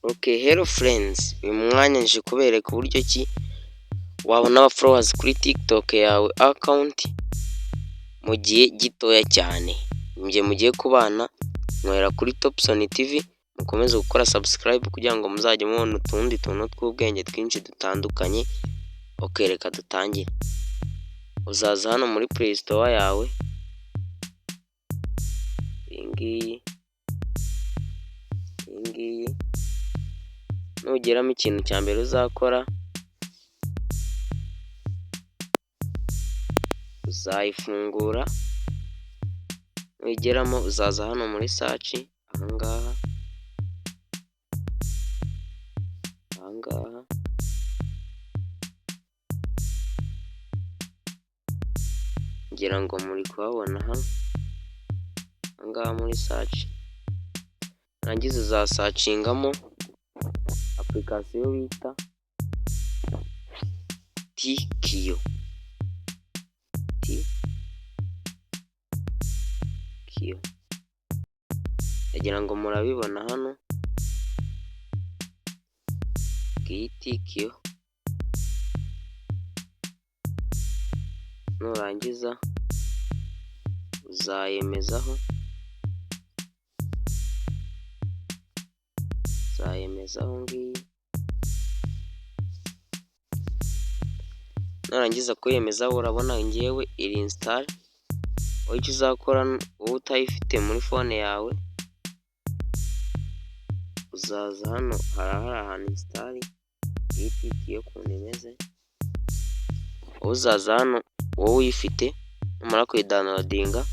Okay, hello friends, uyu mwanya nje kubereka uburyo ki wabona aba followers kuri TikTok yawe account mu gihe gitoya cyane. Njye mugiye kubana nkorera kuri Topson TV, mukomeze gukora subscribe kugira ngo muzajye mubona utundi tuntu tw'ubwenge twinshi dutandukanye. Okay, reka dutangire. Uzaza hano muri Play Store yawe, iyi ngiyi, iyi ngiyi, nugeramo ikintu cya mbere uzakora uzayifungura, nuyigeramo uzaza hano muri search ahangaha, ahangaha, ngira ngo muri kuhabona hano, ahangaha muri search, nurangiza uzasacingamo application bita Tikiyo, Tikiyo, ndagira ngo murabibona hano, ngiyi Tikiyo, nurangiza uzayemezaho, uzayemezaho ngiyi, nurangiza kuyemezaho urabona njyewe iri install, wowe icyo uzakora wowe utayifite muri phone yawe, uzaza hano hari ahantu install, iyi Tikiyo ukuntu imeze, wowe uzaza hano wowe uyifite numara kuyidownloadinga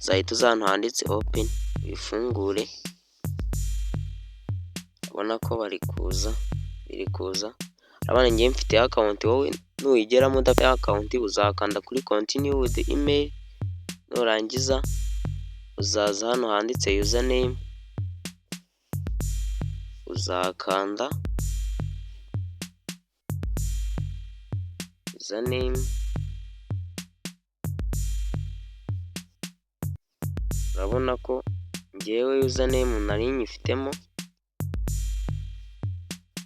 uzahita uza ahantu handitse open uyifungure, ubona ko bari kuza, biri kuza, urabona njyewe mfite account, wowe nuyigeramo udafite account uzakanda kuri continue with email, nurangiza uzaza hano handitse username, uzakanda username, urabona ko njyewe username nari nyifitemo,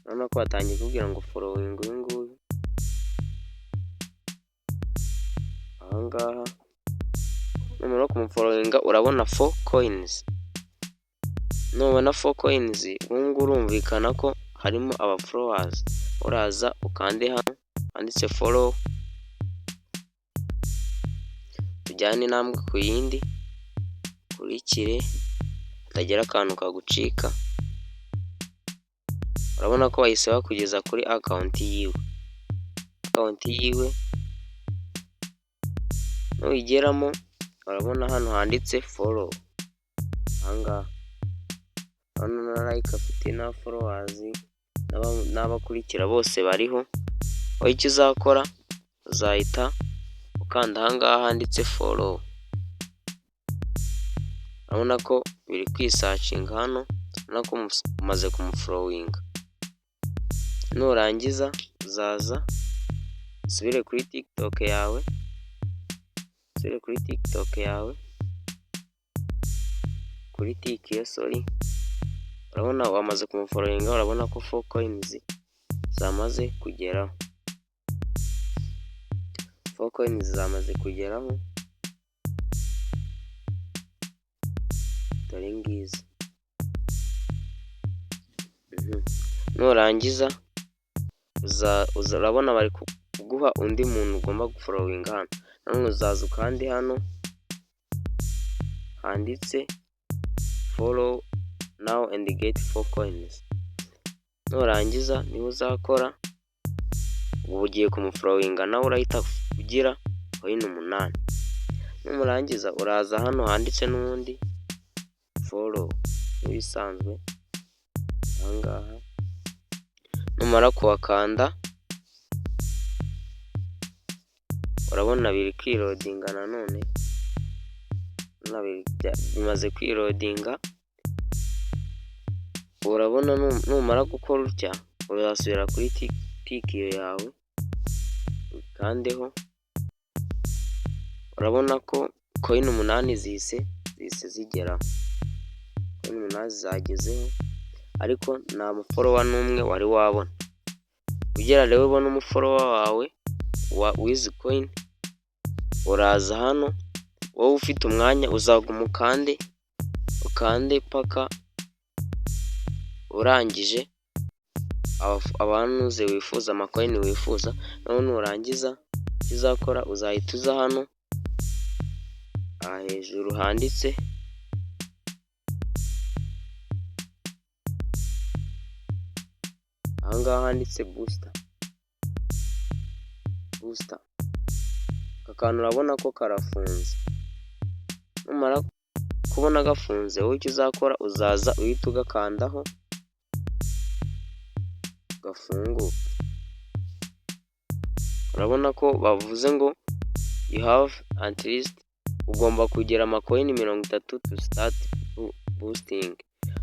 urabona ko batangiye kukubwira ngo following uyu nguyu, ahangaha numara kumufollowinga urabona 4 coins, nubona 4 coins ubu ngubu urumvikana ko harimo aba followers, uraza ukande hano handitse follow, tujyane intambwe ku yindi, ukurikire hatagira akantu kagucika, urabona ko bahise bakugeza kuri account yiwe, account yiwe nuyigeramo urabona hano handitse follow, ahangaha urabona na like afite na followers n'abakurikira bose bariho, wowe icyo uzakora uzahita ukanda ahangaha handitse follow, urabona ko biri kwisacinga hano, urabona ko umaze kumufollowinga, nurangiza uzaza usubire kuri TikTok yawe, usubire kuri TikTok yawe, kuri Tikiyo sorry, urabona wamaze kumufollowinga, urabona ko 4 coins zamaze kugeraho, 4 coins zamaze kugeraho, dore ngizi, nurangiza urabona bari kuguha undi muntu ugomba gufollowinga hano, nanone uzaza ukande hano handitse follow now and get 4 coins, nurangiza niho uzakora, ubu ugiye kumufollowinga nawe urahita ugira coin 8, numurangiza uraza hano handitse n'ubundi follow nk'ibisanzwe, ahangaha numara kuhakanda urabona biri kwiloadinga nanone, bimaze kwiloadinga, urabona numara gukora utya uzasubira kuri Tikiyo yawe ukandeho, urabona ko coin 8 zihise zigeraho, coin 8 zagezeho. Ariko nta mufollower n'umwe wari wabona. Kugira rero ubone umufollower wawe w'izi coin, uraza hano, wowe ufite umwanya uzaguma ukande, ukande paka urangije abantuze wifuza, amacoin wifuza. Noneho nurangiza, icyo uzakora, uzahita uza hano aha hejuru handitse, aha ngaha handitse booster. Booster, aka kantu urabona ko karafunze. Numara kubona gafunze, wowe icyo uzakora, uzaza uhite ugakandaho gafunguke. Urabona ko bavuze ngo you have at least, ugomba kugira amacoin 30 to start boosting.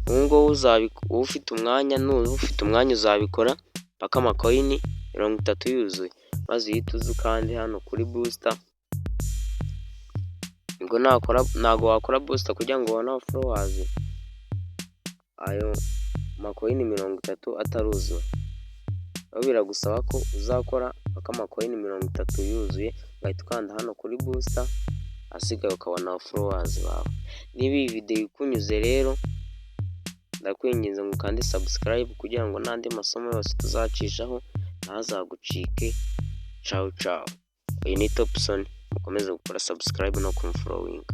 Ubu ngubu ufite umwanya, nuba ufite umwanya uzabikora paka amacoin 30 yuzuye, maze uhite uza ukande hano kuri booster. Ubwo ntabwo wakora booster kugira ngo ubone abafollowers ayo macoin 30 ataruzura. Rero biragusaba ko uzakora paka amacoin 30 yuzuye, ugahita ukanda hano kuri booster, ahasigaye ukabona abafollowers bawe. Niba iyi videwo ikunyuze rero, ndakwinginze ngo ukande subscribe kugira ngo n'andi masomo yose tuzacishaho ntazagucike. Cawu cawu, uyu ni Topson, mukomeze gukora subscribe no kumfollowinga.